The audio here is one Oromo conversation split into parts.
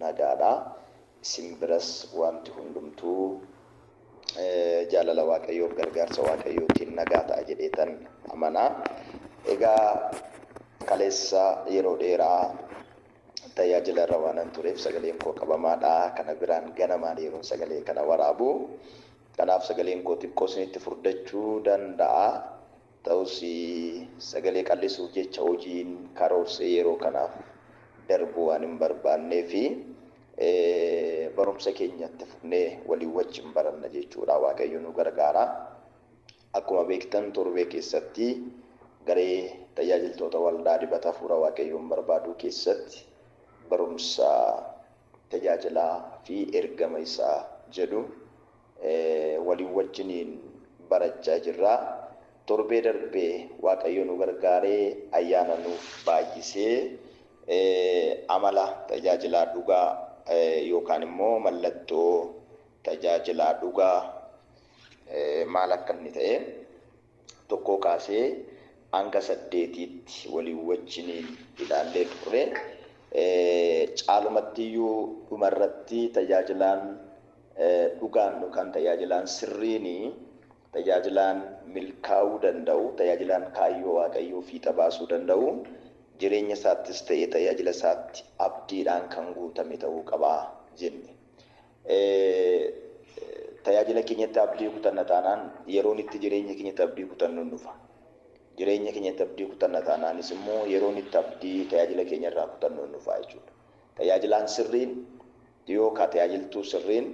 nagaadha. Isin biras wanti hundumtuu jaalala Waaqayyoof gargaarsa Waaqayyootiin nagaa ta'a jedheetan amana. Egaa kaleessa yeroo dheeraa tajaajila irra waanan tureef sagaleen koo qabamaadha. Kana biraan ganamaan yeroon sagalee kana waraabu. Kanaaf sagaleen koo xiqqoo isinitti furdachuu danda'a. Ta'us sagalee qal'isuuf jecha hojiin karoorsee yeroo kanaaf darbuu waan hin barbaanneef barumsa keenya itti fufnee walii wajjin baranna jechuudha. Waaqayyo nu gargaara. Akkuma beektan torbee keessatti garee tajaajiltoota waldaa dibata hafuura Waaqayyoon barbaaduu keessatti barumsa tajaajilaa fi ergama isaa jedhu walii wajjiniin barachaa jirra. Torbee darbee Waaqayyo nu gargaaree ayyaana nuuf baay'isee amala tajaajilaa dhugaa yookaan immoo mallattoo tajaajilaa dhugaa maal akka inni ta'e tokkoo kaasee hanga saddeetiitti walii wajjiniin ilaallee turre. Caalumattiyyuu dhumarratti tajaajilaan dhugaan yookaan tajaajilaan sirriin tajaajilaan milkaa'uu danda'u, tajaajilaan kaayyoo Waaqayyoo fiixa baasuu danda'u, jireenya isaattis ta'e tajaajila isaatti abdiidhaan kan guutame ta'uu qaba jenne. Tajaajila keenyatti abdii kutanna taanaan yeroon itti jireenya keenyatti abdii kutannu ni dhufa. Jireenya keenyatti abdii kutanna taanaanis immoo yeroon itti abdii tajaajila keenya irraa kutannu ni dhufa jechuudha. Tajaajilaan sirriin yookaan tajaajiltuu sirriin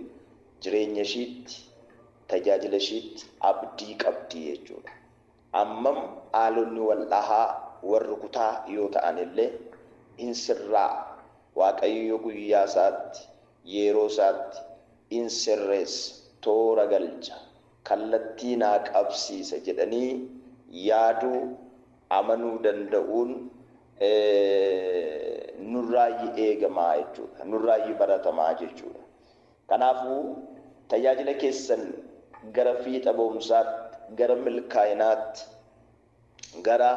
jireenya ishiitti tajaajila ishiitti abdii qabdi jechuudha. Ammam haalonni wal dhahaa wal rukutaa yoo ta'an illee hin sirraa, Waaqayyo guyyaa isaatti yeroo isaatti in sirreessa, toora galcha, kallattii naa qabsiisa jedhanii yaaduu, amanuu danda'uun nurraayyi eegamaa jechuudha. Nurraayyi baratamaa jechuudha. Kanaafuu tajaajila keessan gara fiixa ba'umsaatti, gara milkaa'inaatti, gara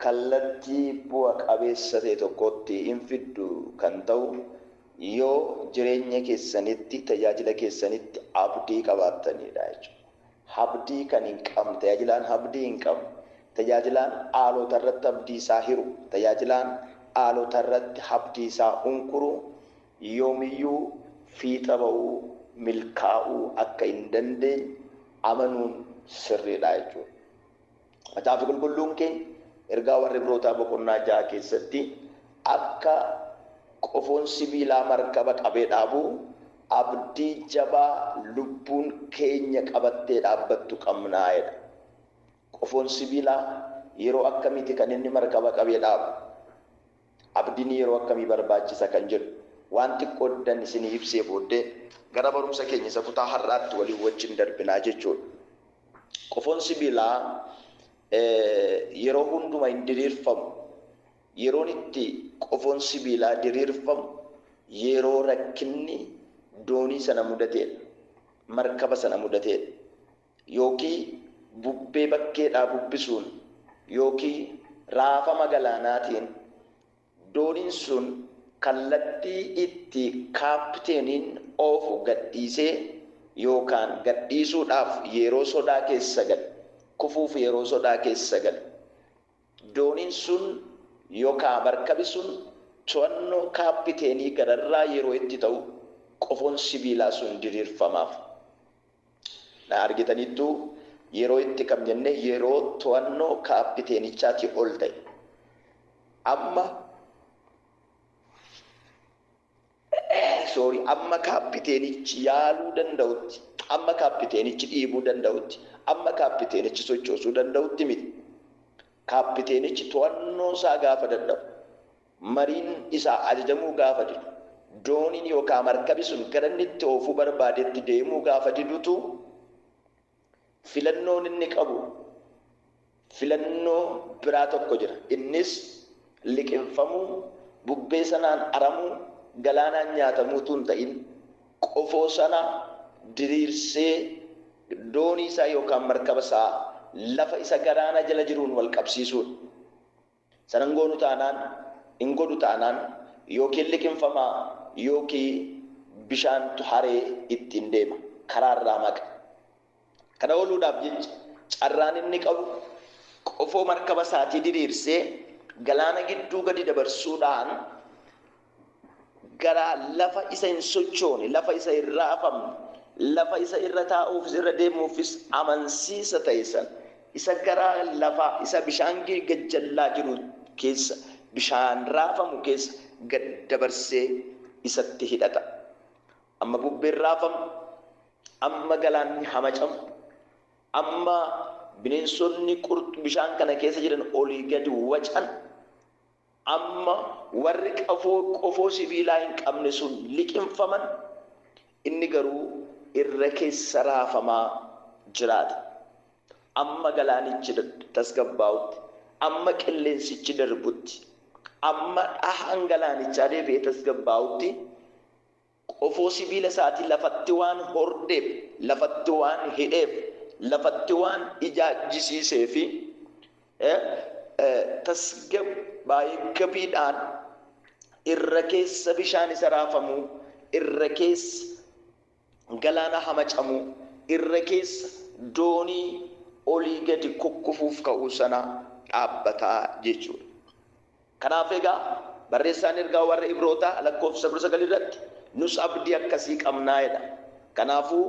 kallattii bu'a qabeessa ta'e tokkotti hin fiddu kan ta'u yoo jireenya keessanitti, tajaajila keessanitti abdii qabaattanidha jechuudha. Abdii kan hin qabne, tajaajilaan abdii hin qabne, tajaajilaan haalota irratti abdii isaa hiru, tajaajilaan haalota irratti abdii isaa unkuru yoomiyyuu fiixa ba'uu, milkaa'uu akka hin dandeenye amanuun sirriidha jechuudha. Macaafi Qulqulluun keenya ergaa warra Ibrootaa boqonnaa 6 keessatti akka qofoon sibiilaa markaba qabee dhaabu abdii jabaa lubbuun keenya qabattee dhaabbattu qabnaa jedha. Qofoon sibiilaa yeroo akkamiiti kan inni markaba qabee dhaabu? Abdiin yeroo akkamii barbaachisa kan jedhu waan xiqqoo dan isinii ibsee booddee gara barumsa keenya isa kutaa har'aatti walii wajjin darbinaa jechuudha. Qofoon sibiilaa yeroo hunduma hin diriirfamu. Yeroon itti qofoon sibiilaa diriirfamu yeroo rakkinni doonii sana mudateedha. Markaba sana mudateedha. Yookiin bubbee bakkeedhaa bubbisuun yookiin raafama galaanaatiin dooniin sun kallattii itti kaappiteeniin oofu gadhiisee yookaan gadhiisuudhaaf yeroo sodaa keessa galu, kufuuf yeroo sodaa keessa galu, dooniin sun yookaan markabi sun to'annoo kaappiteenii gararraa yeroo itti ta'u qofoon sibiilaa sun diriirfamaaf. Na argitaniittuu? Yeroo itti kam jenne? Yeroo to'annoo kaappiteenichaatii ol ta'e. Amma, sorry, amma kaappiteenichi yaaluu danda'utti, amma kaappiteenichi dhiibuu danda'utti, amma kaappiteenichi sochoosuu danda'utti miti. Kaappiteenichi to'annoo isaa gaafa dadhabu, mariin isaa ajajamuu gaafa didu, dooniin yookaan markabi sun gara inni itti oofuu barbaadetti deemuu gaafa didutu filannoon inni qabu filannoo biraa tokko jira. Innis liqimfamuu, bubbee sanaan aramuu, galaanaan nyaatamuu utuu hin ta'in qofoo sana diriirsee doonii isaa yookaan markaba isaa lafa isa galaana jala jiruun wal qabsiisuudha. Sana hin goonu taanaan, hin godhu taanaan yookiin liqimfamaa yookiin bishaantu haree ittiin deema. Karaarraa maqa. Kana ooluudhaaf jecha carraan inni qabu qofoo markaba isaatii diriirsee galaana gidduu gadi dabarsuudhaan gara lafa isa hin sochoone, lafa isa hin raafamne, lafa isa irra taa'uufis irra deemuufis amansiisa ta'e sana, isa gara lafa isa bishaan gajjallaa jiru keessa, bishaan raafamu keessa gad dabarsee isatti hidhata. Amma bubbeen raafamu, amma galaanni hamacamu, amma bineensonni bishaan kana keessa jiran olii gadi wacan, amma warri qofoo sibiilaa hin qabne sun liqimfaman, inni garuu irra keessa raafamaa jiraata. Amma galaanichi tasgabbaa'utti, amma qilleensichi darbutti, amma dhahaan galaanichaa deebi'ee tasgabbaa'utti qofoo sibiila isaatii lafatti waan hordeef, lafatti waan hidheef, lafatti waan ijaajjisiisee fi tasgabbaa'ee irra keessa bishaan isa raafamuu, irra keessa galaana hamacamuu, irra keessa doonii olii gadi kukkufuuf ka'uu sana dhaabbataa jechuudha. Kanaaf egaa barreessaan ergaa warra Ibrootaa lakkoofsa 19 irratti nus abdii akkasii qabnaa jedha. Kanaafuu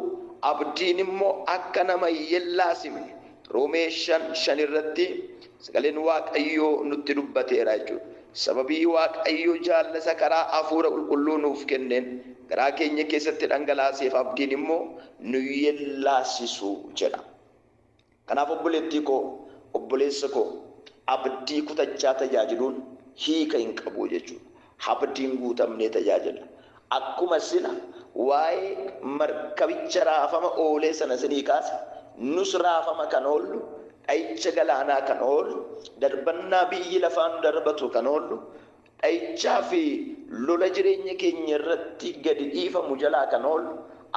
abdiin immoo akka nama yellaasifne Roomee 5:5 irratti sagaleen Waaqayyoo nutti dubbateera jechuudha. Sababii Waaqayyo jaalala karaa hafuura qulqulluu nuuf kenneen garaa keenya keessatti dhangalaaseef abdiin immoo nu yellaasisu jedha. Kanaaf obboleettii koo, obboleessa koo, abdii kutachaa tajaajiluun hiika hin qabu jechuudha. Abdiin guutamnee tajaajila. Akkuma sila waa'ee markabicha raafama oolee sana sinii kaase, nus raafama kan oollu, dha'icha galaanaa kan oolu, darbannaa biyyi lafaan darbatu kan oollu, dha'ichaa fi lola jireenya keenya irratti gadi dhiifamu jalaa kan oolu,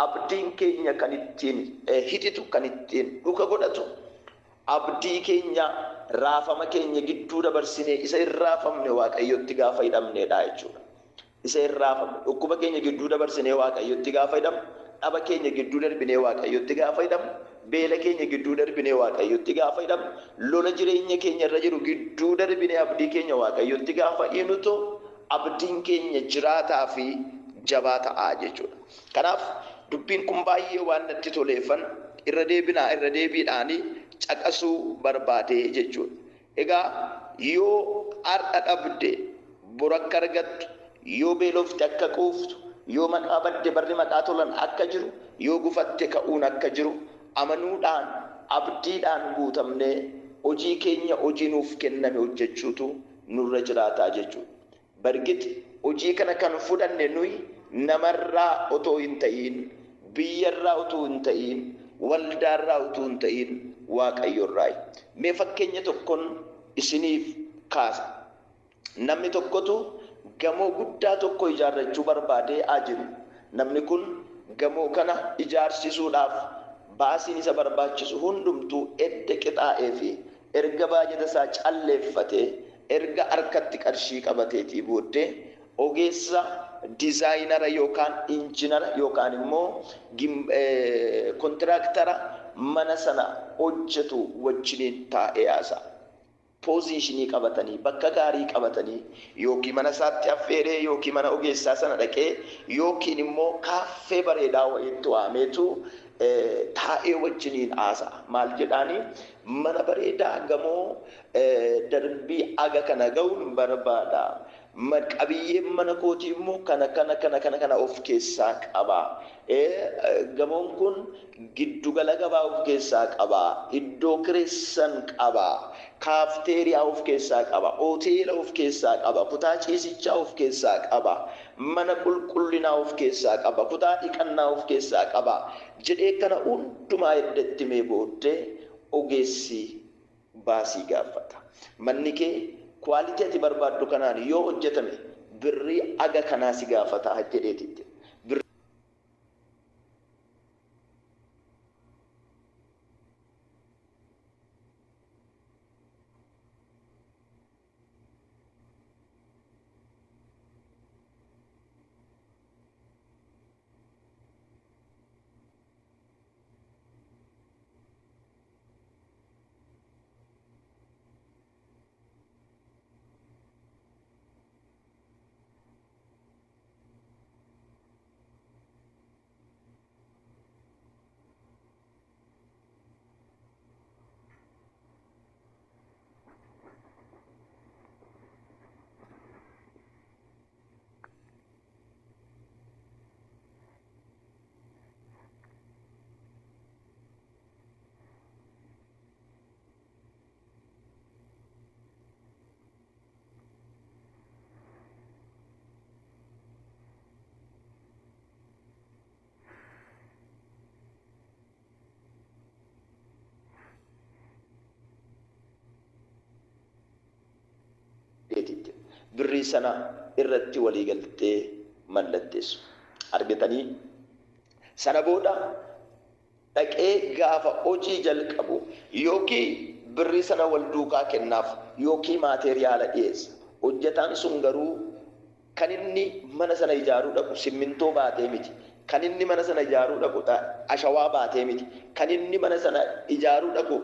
abdiin keenya kan ittiin hidhitu, kan ittiin dhuka godhatu, abdii keenya raafama keenya gidduu dabarsinee isa hin raafamne Waaqayyotti gaafa hidhamneedha jechuudha. Isa hin raafamne dhukkuba keenya gidduu dabarsinee Waaqayyotti gaafa hidhamnu, dhaba keenya gidduu darbinee Waaqayyotti gaafa hidhamnu, beela keenya gidduu darbinee Waaqayyotti gaafa hidhamnu, lola jireenya keenya irra jiru gidduu darbinee abdii keenya Waaqayyotti gaafa hinutu abdiin keenya jiraataa fi jabaa ta'aa jechuudha. Kanaaf dubbiin kun baay'ee waan natti toleeffan irra deebinaa irra deebiidhaanii caqasuu barbaadee jechuudha. Egaa yoo har'a dhabde bor akka argattu, yoo beelofte akka quuftu, yoo maqaa badde barri maqaa tolan akka jiru, yoo gufatte ka'uun akka jiru amanuudhaan abdiidhaan guutamnee hojii keenya hojii nuuf kenname hojjechuutu nurra jiraataa jechuudha. Bargit hojii kana kan fudhanne nuyi namarraa otoo hin ta'iin, biyyarraa otoo hin ta'iin, waldaarraa otoo hin ta'iin Waaqayyorraayi. Mee fakkeenya tokkoon isiniif kaasa. Namni tokkotu gamoo guddaa tokko ijaarrachuu barbaadee haa jiru. Namni kun gamoo kana ijaarsisuudhaaf baasiin isa barbaachisu hundumtuu edda qixaa'ee fi erga baajata isaa calleeffatee erga harkatti qarshii qabateetii booddee ogeessa diizaayinara yookaan injinara yookaan immoo kontiraaktara mana sana hojjetu wajjiniin taa'ee haasa'a. Poozishinii qabatanii, bakka gaarii qabatanii, yookiin mana isaatti affeeree, yookiin mana ogeessaa sana dhaqee, yookiin immoo kaaffee bareedaa wayiitti waameetu taa'ee wajjiniin haasa'a. Maal jedhaanii? Mana bareedaa gamoo darbii aga kana ga'uun barbaada. Qabiyyeen mana kootii immoo kana kana kana kana kana of keessaa qaba. Gamoon kun giddugala gabaa of keessaa qaba. Iddoo kireessan qaba. Kaafteeriyaa of keessaa qaba. Hoteela of keessaa qaba. Kutaa ciisichaa of keessaa qaba. Mana qulqullinaa of keessaa qaba. Kutaa dhiqannaa of keessaa qaba. Jedhee kana hundumaa edda itti himee booddee ogeessi baasii gaafata. Manni kee kwaalitii ati barbaaddu kanaan yoo hojjetame birrii aga kanaa si gaafata jedheetitti. Birrii sana irratti walii galtee mallatteessu. Argitanii? Sana booda dhaqee gaafa hojii jalqabu yookiin birrii sana wal duukaa kennaaf yookiin maateeriyaala dhiyeessa. Hojjetaan sun garuu kan inni mana sana ijaaruu dhaqu simmintoo baatee miti. Kan inni mana sana ijaaruu dhaqu ashawaa baatee miti. Kan inni mana sana ijaaruu dhaqu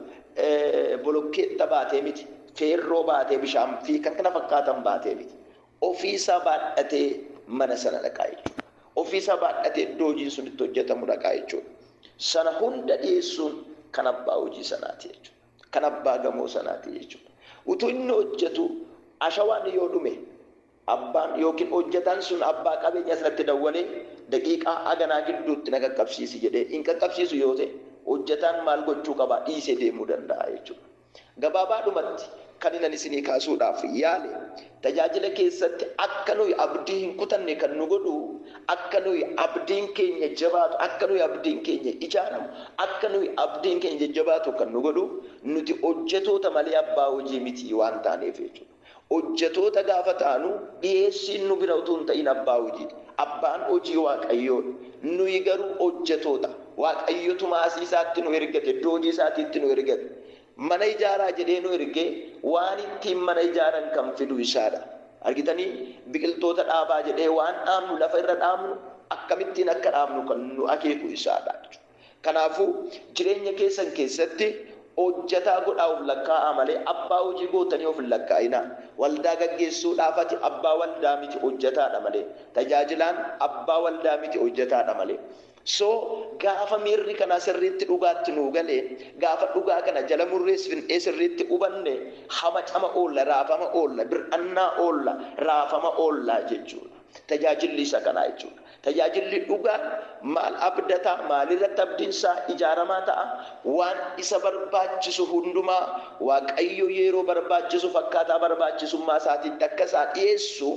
bolokkeetta baatee miti. Feerroo baatee, bishaan fi kan kana fakkaatan baatee miti. Ofiisaa baadhatee mana sana dhaqaa jechuudha. Ofiisaa baadhatee iddoo hojiin sun itti hojjetamu dhaqaa jechuudha. Sana hunda dhiyeessuun kan abbaa hojii sanaati jechuudha. Kan abbaa gamoo sanaati jechuudha. Utuu inni hojjetu ashawaan yoo dhume, abbaan yookiin hojjetaan sun abbaa qabeenya sanatti dawwalee, "Daqiiqaa haganaa gidduutti na qaqqabsiisi" jedhee hin qaqqabsiisu yoo ta'e, hojjetaan maal gochuu qaba? Dhiisee deemuu danda'a jechuudha. Gabaabaadhumatti kan inni isinii kaasuudhaaf yaale, tajaajila keessatti akka nuyi abdii hin kutanne kan nu godhu, akka nuyi abdiin keenya jabaatu, akka nuyi abdiin keenya ijaaramu, akka nuyi abdiin keenya jajjabaatu kan nu godhu, nuti hojjetoota malee abbaa hojii miti waan taaneef jechuudha. Hojjetoota gaafa taanu dhiyeessiin nu bira utuu hin ta'in abbaa hojiiti. Abbaan hojii Waaqayyoodha. Nuyi garuu hojjetoota. Waaqayyotu maasii isaatti nu ergate, iddoo hojii isaatiitti nu ergate. Mana ijaaraa jedhee nu ergee, waan ittiin mana ijaaran kan fidu isaadha. Argitanii, biqiltoota dhaabaa jedhee waan dhaabnu, lafa irra dhaabnu, akkamittiin akka dhaabnu kan nu akeeku isaadha. Kanaafuu jireenya keessan keessatti hojjetaa godhaa of lakkaa'aa malee abbaa hojii gootanii of hin lakkaa'inaa. Waldaa gaggeessuudhaaf ati abbaa waldaa miti, hojjetaadha malee. Tajaajilaan abbaa waldaa miti, hojjetaadha malee. So gaafa miirri kanaa sirriitti dhugaatti nuu galee, gaafa dhugaa kana jala murreessinee sirriitti hubanne, hamacama oolla, raafama oolla, bir'annaa oolla, raafama oollaa jechuudha. Tajaajilli isa kanaa jechuudha. Tajaajilli dhugaan maal abdataa? Maalirratti abdiinsaa ijaaramaa ta'a? Waan isa barbaachisu hundumaa Waaqayyo yeroo barbaachisu fakkaataa barbaachisummaa isaatiitti akka isaa dhiyeessu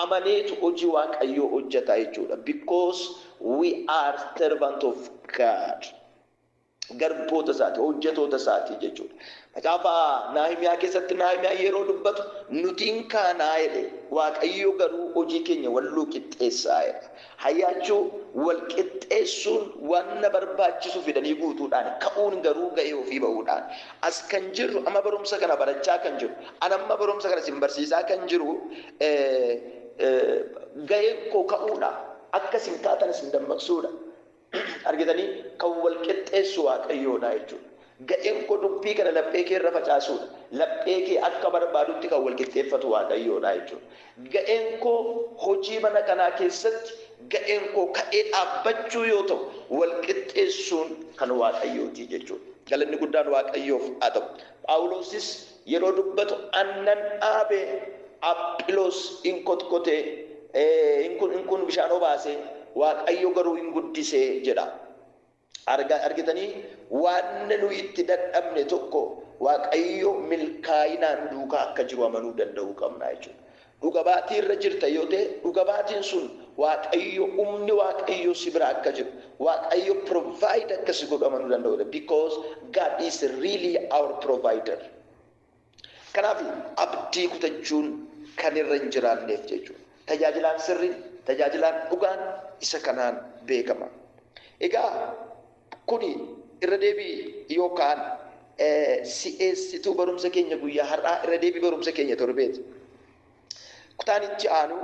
amaneetu hojii Waaqayyoo hojjeta jechuudha. Because we are servant of God. Garboota isaati, hojjetoota isaati jechuudha. Macaafa Naahimiyaa keessatti Naahimiyaa yeroo dubbatu, "Nutiin kaanaa," jedhe, "Waaqayyo garuu hojii keenya walluu qixxeessaa," jedha. Hayyaachuu wal qixxeessuun waan na barbaachisu fidanii guutuudhaan, ka'uun garuu ga'ee ofii ba'uudhaan. As kan jirru, amma barumsa kana barachaa kan jiru, an amma barumsa kana isin barsiisaa kan jiru, ga'een koo ka'uudha. Akka isin kaatan isin dammaqsuudha. Argitanii, kan wal qixxeessu Waaqayyoodha jechuudha. Ga'een koo dubbii kana laphee kee irra facaasuudha. Laphee kee akka barbaadutti kan wal qixxeeffatu Waaqayyoodha jechuudha. Ga'een koo hojii mana kanaa keessatti ga'een koo ka'ee dhaabbachuu yoo ta'u, wal qixxeessuun kan Waaqayyooti jechuudha. Galanni guddaan Waaqayyoof haa ta'u. Phaawulosis yeroo dubbatu, "Annan dhaabe, Aphiloos in kotkotee, in kun bishaan obaase, Waaqayyo garuu hin guddisee," jedha. Argitanii, waan nuyi itti dadhabne tokko Waaqayyo milkaa'inaan duukaa akka jiru amanuu danda'uu qabna jechuudha. Dhuga baatii irra jirta yoo ta'e, dhuga baatiin sun Waaqayyo, humni Waaqayyo si bira akka jiru, Waaqayyo provide akka si godhu amanuu danda'udha. Because God is really our provider. Kanaaf abdii kutachuun kan irra hin jiraanneef jechuudha. Tajaajilaan sirriin, tajaajilaan dhugaan isa kanaan beekama. Egaa kuni irra deebii yookaan si'eessituu barumsa keenya guyyaa har'aa, irra deebii barumsa keenya torbeeti. Kutaan itti aanu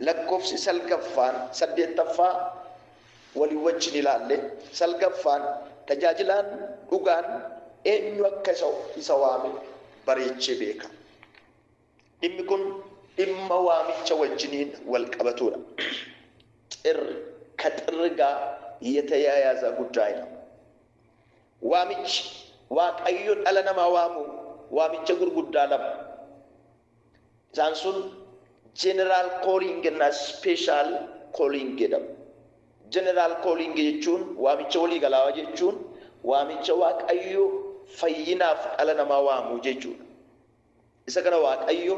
lakkoofsi salgaffaan, saddeettaffaa walii wajjin ilaalle, salgaffaan tajaajilaan dhugaan eenyu akka isa waame bareechee beeka. Dhimmi kun dhimma waamicha wajjiniin wal qabatudha. ከጥሪ ጋር የተያያዘ ጉዳይ ነው። Waamichi Waaqayyo dhala namaa waamu waamicha gurguddaa lama. Isaan sun general calling እና special calling jedhamu. General calling jechuun waamicha waliigalaa jechuun waamicha Waaqayyo fayyinaaf dhala namaa waamu jechuudha. Isa kana Waaqayyo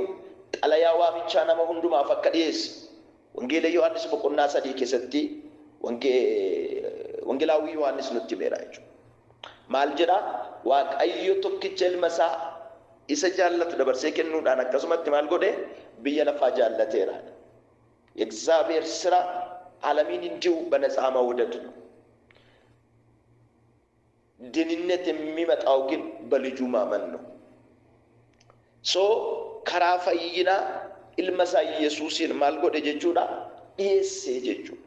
xalayaa waamichaa nama hundumaaf akka dhiyeesse Wangeela Yohaannis boqonnaa 3 keessatti Wangeelaawwii Yohaannis nutti himeera jechuudha. Maal jedhaa? Waaqayyo tokkicha ilma isaa Isa jaallatu dabarsee kennuudhaan akkasumatti maal godhe? Biyya lafaa jaallateera. የእግዚአብሔር ስራ ዓለምን እንዲሁ በነፃ መውደድ ነው። ድህንነት የሚመጣው ግን በልጁ ማመን ነው። So karaa fayyinaa ilma isaa Yesuusiin maal godhe jechuudha? Dhiyeessee jechuudha.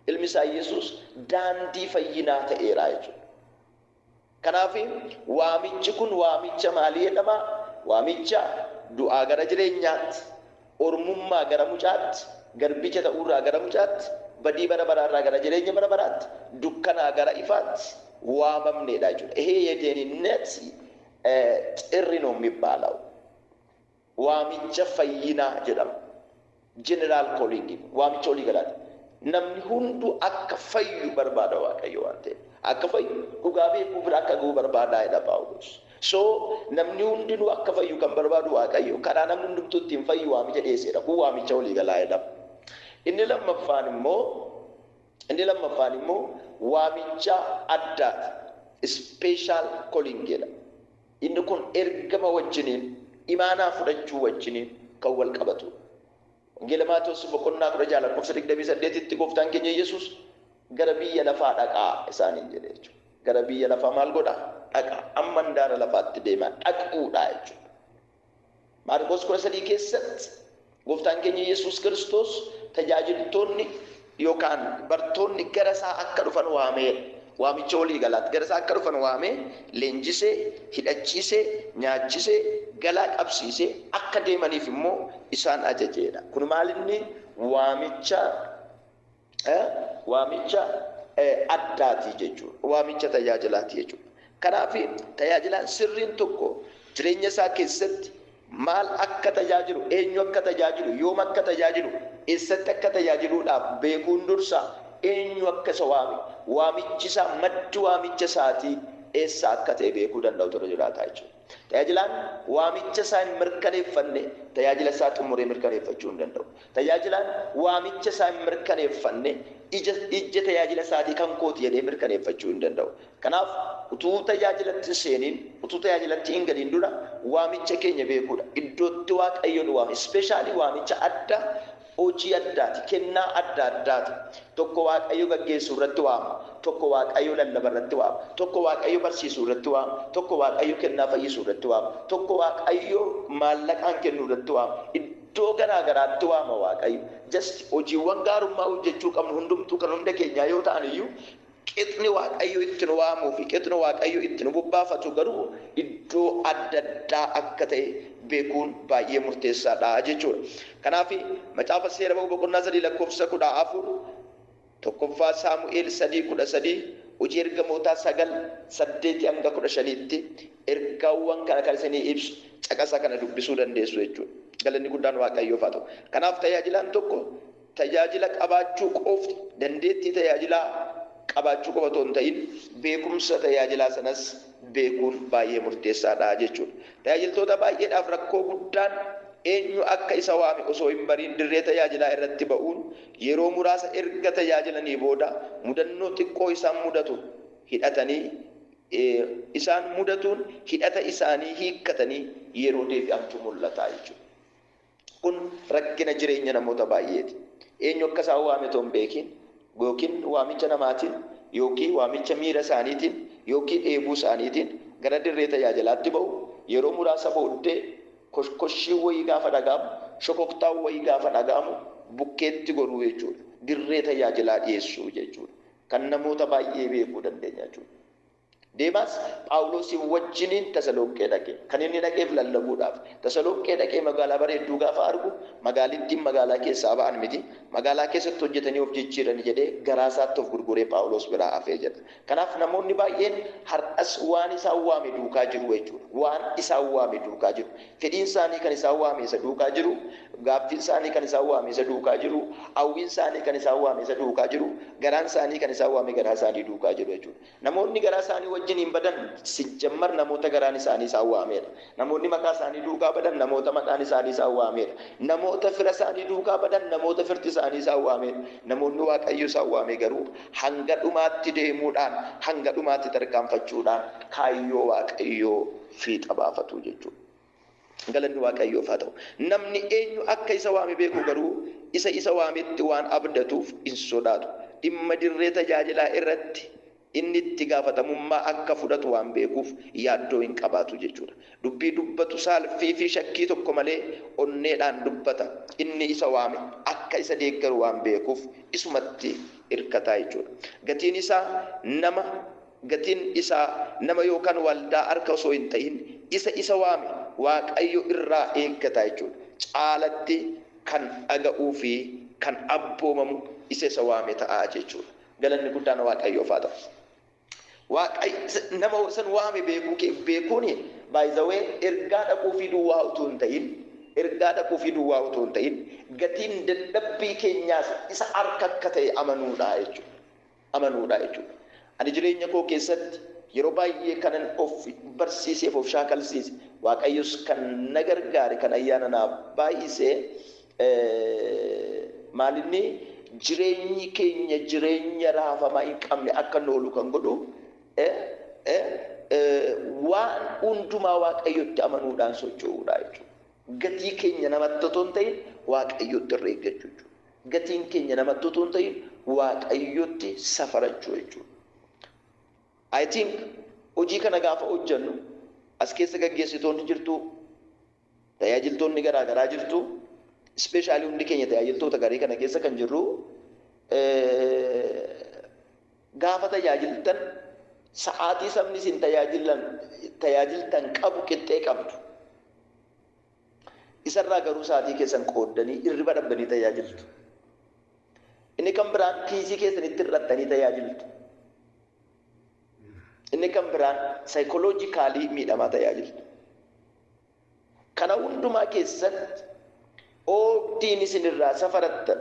Ilmi isaa Yesuus daandii fayyinaa ta'eera jechuudha. Kanaaf waamichi kun waamicha maalii jedhama? Waamicha du'aa gara jireenyaatti, ormummaa gara mucaatti, garbicha ta'uurraa gara mucaatti, badii bara baraarraa gara jireenya bara baraatti, dukkanaa gara ifaatti waamamneedha jechuudha. ይሄ የደህንነት ጥሪ ነው የሚባለው። Waamicha fayyinaa jedhama. General calling, waamicha walii galaati. Namni hunduu akka fayyu barbaada Waaqayyo waan ta'eef. Akka fayyu, dhugaa beekuu bira akka ga'u barbaadaa jedha Phaawulos. So namni hundinuu akka fayyu kan barbaadu Waaqayyo karaa namni hundumtuu ittiin fayyu waamicha dhiyeesseedha. Kun waamicha walii galaa jedhama. Inni lammaffaan immoo waamicha addaati. Special calling jedha. Inni kun ergama wajjiniin, imaanaa fudhachuu wajjiniin kan wal qabatu. Wangeela Maatewos boqonnaa 16 lakkoofsa 28tti gooftaan keenya Yesuus gara biyya lafaa dhaqaa isaaniin jedhe jechuudha. Gara biyya lafaa maal godhaa? Dhaqaa. Amma handaara lafaatti deemaa, dhaquudha jechuudha. Maarqos 13 keessatti gooftaan keenya Yesuus Kiristoos tajaajiltoonni yookaan bartoonni gara isaa akka dhufan waameera. Waamicha walii galaatti gara isaa akka dhufan waamee, leenjisee, hidhachiisee, nyaachisee, galaa qabsiisee, akka deemaniif immoo isaan ajajeedha. Kun maalinni? Waamicha addaati jechuudha. Waamicha tajaajilaati jechuudha. Kanaaf tajaajilaan sirriin tokko jireenya isaa keessatti maal akka tajaajilu, eenyu akka tajaajilu, yoom akka tajaajilu, eessatti akka tajaajiluudhaaf beekuun dursa eenyu akka isa waame, waamichi isaa, maddi waamicha isaatii eessa akka ta'e beekuu danda'u ture jiraata jechuudha. Tajaajilaan waamicha isaa hin mirkaneeffanne tajaajila isaa xumuree mirkaneeffachuu hin danda'u. Tajaajilaan waamicha isaa hin mirkaneeffanne ija tajaajila isaatii kan kooti jedhee mirkaneeffachuu hin danda'u. Kanaaf utuu tajaajilatti hin seeniin, utuu tajaajilatti hin galiin dura waamicha keenya beekuudha. Iddootti Waaqayyo nu waame, especially waamicha adda, hojii addaati, kennaa adda addaati. Tokko Waaqayyo gaggeessuu irratti waama, tokko Waaqayyo lallaba irratti waama, tokko Waaqayyo barsiisuu irratti waama, tokko Waaqayyo kennaa fayyisuu irratti waama, tokko Waaqayyo maallaqaan kennuu irratti waama. Iddoo garaa garaatti waama Waaqayyo. Just hojiiwwan gaarummaa hojjechuu qabnu hundumtuu kan hunda keenyaa yoo ta'an iyyuu, qixni Waaqayyo itti nu waamuu fi qixni Waaqayyo itti nu bobbaafatu garuu iddoo adda addaa akka ta'e beekuun baay'ee murteessaadha jechuudha. Kanaaf macaafa Seera Ba'uu boqonnaa 3 lakkoofsa 14, 1ffaa Saamu'eel 3:13, Hojii Ergamootaa 9:8 hanga 15tti ergaawwan kana kan isinii ibsu caqasa kana dubbisuu dandeessu jechuudha. Galanni guddaan Waaqayyoof haa ta'u. Kanaaf tajaajilaan tokko tajaajila qabaachuu qofti, dandeettii tajaajilaa qabaachuu qofa otoo hin ta'in, beekumsa tajaajilaa sanas beekuun baay'ee murteessaadha jechuudha. Tajaajiltoota baay'eedhaaf rakkoo guddaan eenyu akka isa waame osoo hin bariin dirree tajaajilaa irratti ba'uun yeroo muraasa erga tajaajilanii booda mudannoo xiqqoo isaan mudatu hidhatanii, isaan mudatuun hidhata isaanii hiikkatanii yeroo deebi'antu mul'ata jechuudha. Kun rakkina jireenya namoota baay'eeti. Eenyu akka isaan waame otoo hin beekin, yookiin waamicha namaatiin, yookiin waamicha miira isaaniitiin, yookiin dheebuu isaaniitiin gara dirree tajaajilaatti ba'u. Yeroo muraasa booddee koshkoshii wayii gaafa dhaga'amu, shokoktaan wayii gaafa dhaga'amu bukkeetti goruu jechuudha. Dirree tajaajilaa dhiyeessuu jechuudha. Kan namoota baay'ee beekuu dandeenya jechuudha. Deemaas Phaawulosii wajjiniin Tasalonqee dhaqe. Kan inni dhaqeef lallabuudhaaf. Tasalonqee dhaqee magaalaa bareedduu gaafa argu, magaalittiin magaalaa keessaa ba'an miti. Magaalaa keessatti hojjetanii of jijjiirani jedhee garaa isaatti of gurguree Phaawulos biraa hafee jedha. Kanaaf namoonni baay'een har'as waan isaan waame duukaa jiru jechuudha. Waan isaan waame duukaa jiru. Fedhiin isaanii kan isaan waame isa duukaa jiru. Gaaffiin isaanii kan isaan waame isa duukaa jiru. Hawwiin isaanii kan isaan waame isa duukaa jiru. Garaan isaanii kan isaan waame garaa isaanii duukaa jiru jechuudha. Namoonni garaa isaanii wajjin hin badan sijjammar namoota garaan isaanii isaan waamedha. Namoonni maqaa isaanii duukaa badan namoota maqaan isaanii isaan waamedha. Namoota fira isaanii duukaa badan namoota firti isaanii isaan waamedha. Namoonni Waaqayyo isaan waame garuu hanga dhumaatti deemuudhaan, hanga dhumaatti tarkaanfachuudhaan kaayyoo Waaqayyoo fiixa baafatu jechuudha. Galanni Waaqayyoof haa ta'u. Namni eenyu akka isa waame beeku garuu isa isa waametti waan abdatuuf hin sodaatu. Dhimma dirree tajaajilaa irratti inni itti gaafatamummaa akka fudhatu waan beekuuf yaaddoo hin qabaatu jechuudha. Dubbii dubbatu saalfii fi shakkii tokko malee onneedhaan dubbata. Inni isa waame akka isa deeggaru waan beekuuf isumatti hirkataa jechuudha. Gatiin isaa nama gatiin isaa nama yookaan waldaa harka osoo hin ta'in isa isa waame Waaqayyo irraa eeggata jechuudha. Caalatti kan dhaga'uu fi kan abboomamu isa isa waame ta'a jechuudha. Galanni guddaan Waaqayyoof haa ta'u. Waaqayyo nama san waame beekuu kee beekuun, by the way, ergaa dhaquu fi duwwaa utuu hin ta'in, ergaa dhaquu fi duwwaa utuu hin ta'in, gatiin dadhabbii keenyaas isa harka akka ta'e amanuudha jechuudha. Amanuudha jechuudha. Ani jireenya koo keessatti yeroo baay'ee kanan of barsiiseef of shaakalsiise, Waaqayyos kan na gargaare, kan ayyaana naaf baay'ise maalinni, jireenyi keenya jireenya raafamaa hin qabne akka nu oolu kan godhu waan hundumaa Waaqayyotti amanuudhaan socho'uudha jechuudha. Gatii keenya namatti otoo hin ta'in Waaqayyotti irra eeggachuu jechuudha. Gatiin keenya namatti otoo hin ta'in Waaqayyotti safarachuu jechuudha. I think hojii kana gaafa hojjennu as keessa gaggeessitoonni jirtu, tajaajiltoonni garaa garaa jirtu, especially hundi keenya tajaajiltoota garee kana keessa kan jirru, gaafa tajaajiltan sa'aatii sabni isin tajaajilan tajaajiltan qabu qixxee qabdu. Isarraa garuu sa'aatii keessan qooddanii irriba dhabdanii tajaajiltu. Inni kan biraan kiisii keessanitti hir'attanii tajaajiltu. Inni kan biraan psychologically miidhamaa tajaajiltu. Kana hundumaa keessatti oobdiin isin irraa safarattan,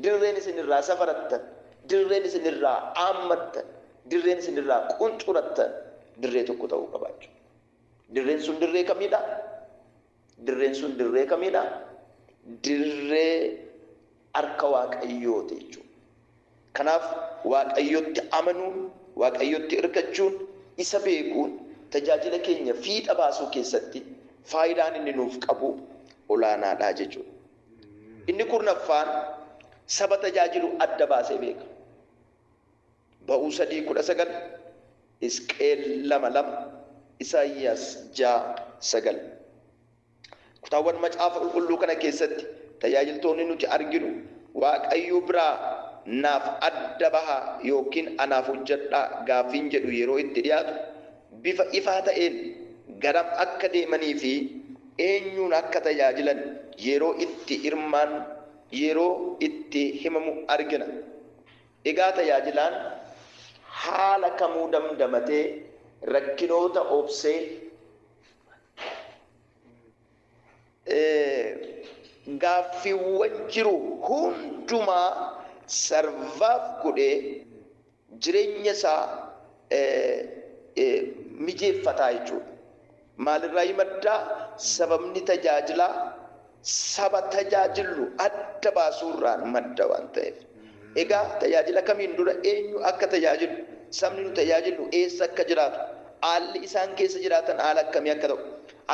dirreen isin irraa safarattan, dirreen isin irraa aammattan, dirreen isin irraa qunxurattan dirree tokko ta'uu qabaachuu. Dirreen sun dirree kamidha? Dirreen sun dirree kamidha? Dirree harka Waaqayyooti jechuudha. Kanaaf Waaqayyotti amanuun, Waaqayyotti hirkachuun, isa beekuun tajaajila keenya fiixa baasuu keessatti faayidaan inni nuuf qabu olaanaadha jechuudha. Inni 10ffaan saba tajaajilu adda baasee beeka. Ba'uu 3:19, Hisqeel 2:2, Isaayyaas 6:9. Kutaawwan Macaafa Qulqulluu kana keessatti tajaajiltoonni nuti arginu Waaqayyo biraa naaf adda bahaa yookiin anaaf hojjedhaa gaaffiin jedhu yeroo itti dhiyaatu bifa ifaa ta'een garam akka deemanii fi eenyuun akka tajaajilan yeroo itti hirmaan yeroo itti himamu argina. Egaa tajaajilaan haala kamuu damdamatee rakkinoota obsee gaaffiiwwan jiru hundumaa survive godhee jireenya isaa mijeeffataa jechuudha. Maalirraa maddaa? Sababni tajaajilaa saba tajaajillu adda baasuurraan madda waan ta'eef. Egaa tajaajila kamiin dura eenyu akka tajaajilu, sabni nu tajaajilu eessa akka jiraatu, haalli isaan keessa jiraatan haala akkamii akka ta'u,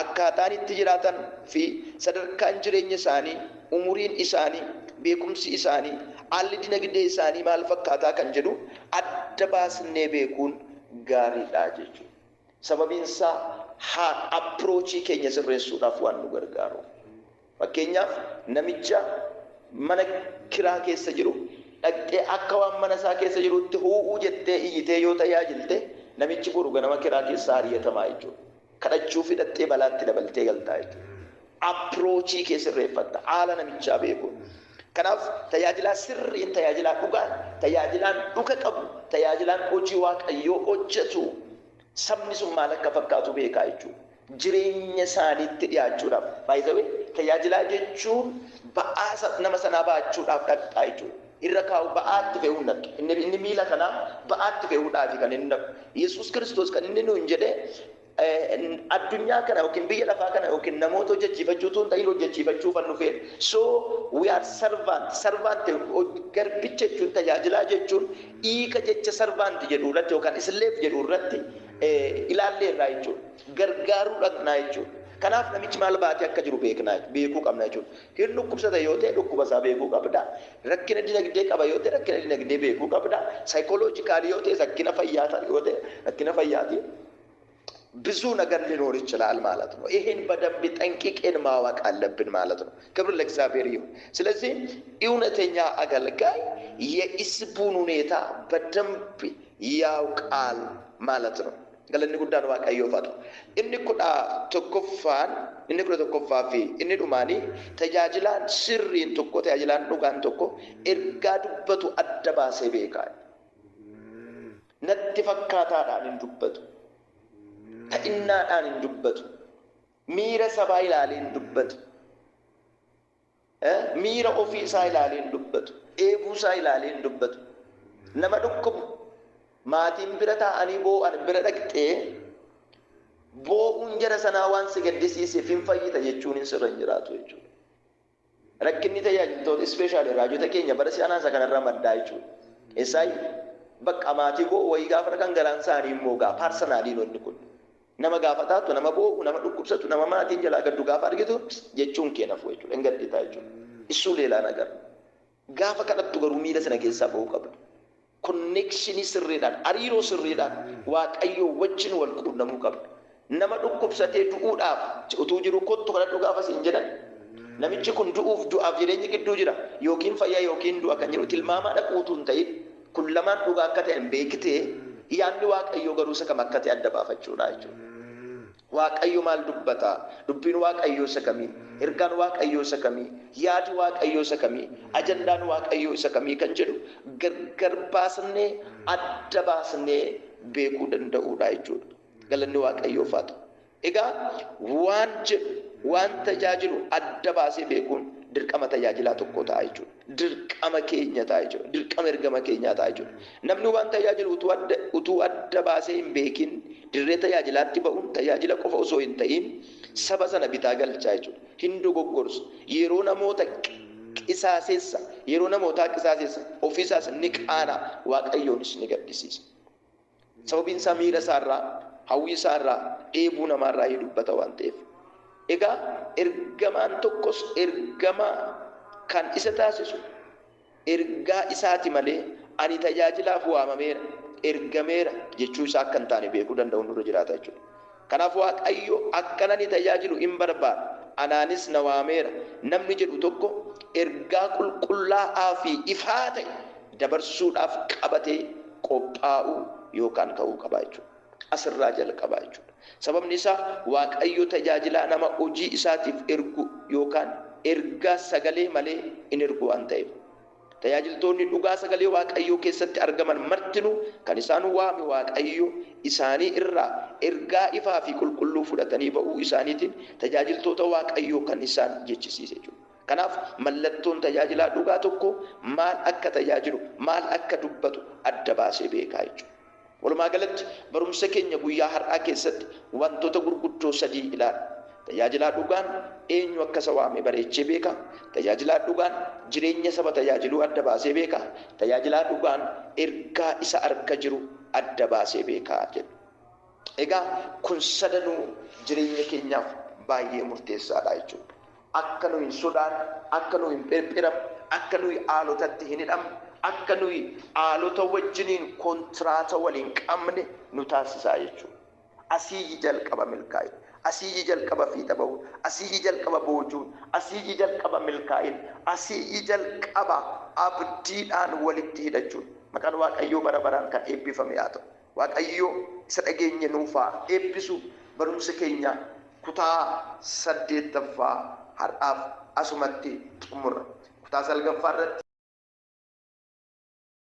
akkaataan itti jiraatan fi sadarkaan jireenya isaanii, umuriin isaanii, beekumsi isaanii, haalli dinagdee isaanii maal fakkaataa kan jedhu adda baasnee beekuun gaariidha jechuudha. Sababiin isaa haa approach keenya sirreessuudhaaf waan nu gargaaru. Fakkeenyaaf, namicha mana kiraa keessa jiru dhaqxee akka waan mana isaa keessa jirutti huu'uu jettee iyyitee yoo tajaajilte, namichi boru ganama kiraa keessaa ari'atamaa jechuudha. Kadhachuu fidhattee balaatti dabaltee galtaa jechuudha. Approach kee sirreeffatta haala namichaa beekuun. Kanaaf tajaajilaa sirriin, tajaajilaa dhugaan, tajaajilaan dhuga qabu, tajaajilaan hojii Waaqayyoo hojjetu sabni sun maal akka fakkaatu beekaa jechuudha. Jireenya isaaniitti dhiyaachuudhaaf. By the way, tajaajilaa jechuun ba'aa nama sanaa baachuudhaaf dhaqxaa jechuudha. Irra kaa'u ba'aatti fe'uu hin dhaqxu. Inni miila kanaa ba'aatti fe'uudhaafi kan inni dhaqu. Yesuus Kiristoos kan inni nuun jedhee, addunyaa kana yookiin biyya lafaa kana yookiin namoota hojjechiifachuu utuu hin ta'in hojjechiifachuuf an dhufeedha. So we are servant. Servant, garbicha jechuun, tajaajilaa jechuun hiika jecha servant jedhu irratti yookaan slave jedhu irratti ilaalleerraa jechuudha. Gargaaruu dhaqnaa jechuudha. Kanaaf namichi maal baatee akka jiru beeknaa beekuu qabna jechuudha. Hin dhukkubsata yoo ta'e dhukkuba isaa beekuu qabda. Rakkina dinagdee qaba yoo ta'e rakkina dinagdee beekuu qabda. Psychologically yoo ta'e, rakkina fayyaa yoo ta'e rakkina fayyaati. ብዙ ነገር ሊኖር ይችላል ማለት ነው። ይሄን በደንብ ጠንቅቀን ማወቅ አለብን ማለት ነው። ክብር ለእግዚአብሔር ይሁን። ስለዚህ እውነተኛ አገልጋይ የሕዝቡን ሁኔታ በደንብ ያውቃል ማለት ነው። Galanni guddaan Waaqayyoof haa ta'u. Inni 11ffaan, inni 11ffaa fi inni dhumaanii, tajaajilaan sirriin tokko, tajaajilaan dhugaan tokko ergaa dubbatu adda baasee beekaa. Natti fakkaataadhaan hin dubbatu. Ta'innaadhaan hin dubbatu. Miira sabaa ilaalee hin dubbatu. Miira ofii isaa ilaalee hin dubbatu. Dheebuu isaa ilaalee hin dubbatu. Nama dhukkubu maatiin bira taa'anii boo'an bira dhaqxee boo'uun jara sanaa waan si gaddisiiseef hin fayyita jechuun hin sirra hin jiraatu jechuudha. Rakkinni tajaajiltoota, especially raajota keenya bara si'anaa isa kanarraa maddaa jechuudha. Eessaayi bakka maatii boo'u wayii gaafa dhaqan garaan isaanii immoo gaa personally inni kun. Nama gaafa taatu, nama boo'u, nama dhukkubsatu, nama maatiin jalaa gaddu gaafa argitu jechuun kee nafu jechuudha. Hin gadditaa jechuudha. እሱ ሌላ ነገር. Gaafa kadhattu garuu miira sana keessaa ba'uu qabda. Connection sirriidhaan, hariiroo sirriidhaan Waaqayyoo wajjin wal quunnamuu qabda. Nama dhukkubsatee du'uudhaaf utuu jiru kottu kadhadhu gaafa siin jedhan, namichi kun du'uuf du'aaf jireenya gidduu jira, yookiin fayyaa yookiin du'a kan jedhu tilmaamaa dhaquutu hin ta'in, kun lamaan dhugaa akka ta'an beektee, yaadni Waaqayyoo garuu isa kam akka ta'e adda baafachuudha jechuudha. Waaqayyo maal dubbata? Dubbiin Waaqayyoo isa kamii? Ergaan Waaqayyoo isa kamii? Yaadi Waaqayyoo isa kamii? Ajandaan Waaqayyoo isa kamii kan jedhu gargar baasnee, adda baasnee beekuu danda'uudha jechuudha. Galanni Waaqayyoof haa ta'u. Egaa waan jedhu, waan tajaajilu adda baasee beekuun dirqama tajaajilaa tokko ta'a jechuudha. Dirqama keenya ta'a jechuudha. Dirqama ergama keenyaa ta'a jechuudha. Namni waan tajaajilu utuu adda baasee hin beekin dirree tajaajilaatti ba'uun tajaajila qofa osoo hin ta'in saba sana bitaa galchaa jechuudha. Hin dogoggorsu. Yeroo namoota qisaaseessa. Yeroo namootaa qisaaseessa. Ofiisaas ni qaana. Waaqayyoonis ni gaddisiisa. Sababiin isaa miira isaarraa, hawwii isaarraa, dheebuu namaarraa dubbata waan ta'eef. Egaa ergamaan tokkos ergamaa kan isa taasisu ergaa isaati malee ani tajaajilaaf waamameera, ergameera jechuu isaa akka hin taane beekuu danda'u nurra jiraata jechuudha. Kanaaf Waaqayyo akkan ani tajaajilu hin barbaada, anaanis na waameera namni jedhu tokko ergaa qulqullaa'aa fi ifaa ta'e dabarsuudhaaf qabatee qophaa'uu yookaan ka'uu qaba jechuudha. Asirraa jalqaba jechuudha. Sababni isaa Waaqayyo tajaajilaa nama hojii isaatiif ergu yookaan ergaa sagalee malee hin ergu waan ta'eef. Tajaajiltoonni dhugaa sagalee Waaqayyoo keessatti argaman martinuu kan isaan waame Waaqayyo isaanii irraa ergaa ifaa fi qulqulluu fudhatanii ba'uu isaaniitiin tajaajiltoota Waaqayyoo kan isaan jechisiise jechuudha. Kanaaf mallattoon tajaajilaa dhugaa tokko maal akka tajaajilu, maal akka dubbatu adda baasee beekaa jechuudha. Walumaa galatti barumsa keenya guyyaa har'aa keessatti wantoota gurguddoo sadii ilaalla. Tajaajilaa dhugaan eenyu akka isa waame bareechee beeka. Tajaajilaa dhugaan jireenya saba tajaajiluu adda baasee beeka. Tajaajilaa dhugaan ergaa isa harka jiru adda baasee beeka jedhu. Egaa kun sadanuu jireenya keenyaaf baay'ee murteessaadha jechuudha. Akka nu hin sodaanne, akka nu hin phirphiramne, akka nuyi haalotatti hin hidhamne, akka nuyi haalota wajjiniin kontiraata waliin qabne nu taasisaa jechuudha. Asii jalqaba milkaa'in, asii jalqaba fiixa ba'uun, asii jalqaba boojuun, asii jalqaba milkaa'in, asii jalqaba abdiidhaan walitti hidhachuun. Maqaan Waaqayyoo bara baraan kan eebbifame haa ta'u. Waaqayyoo isa dhageenye nuufaa eebbisu. Barumsa keenya kutaa saddeettaffaa har'aaf asumatti xumurra. Kutaa salgaffaa irratti.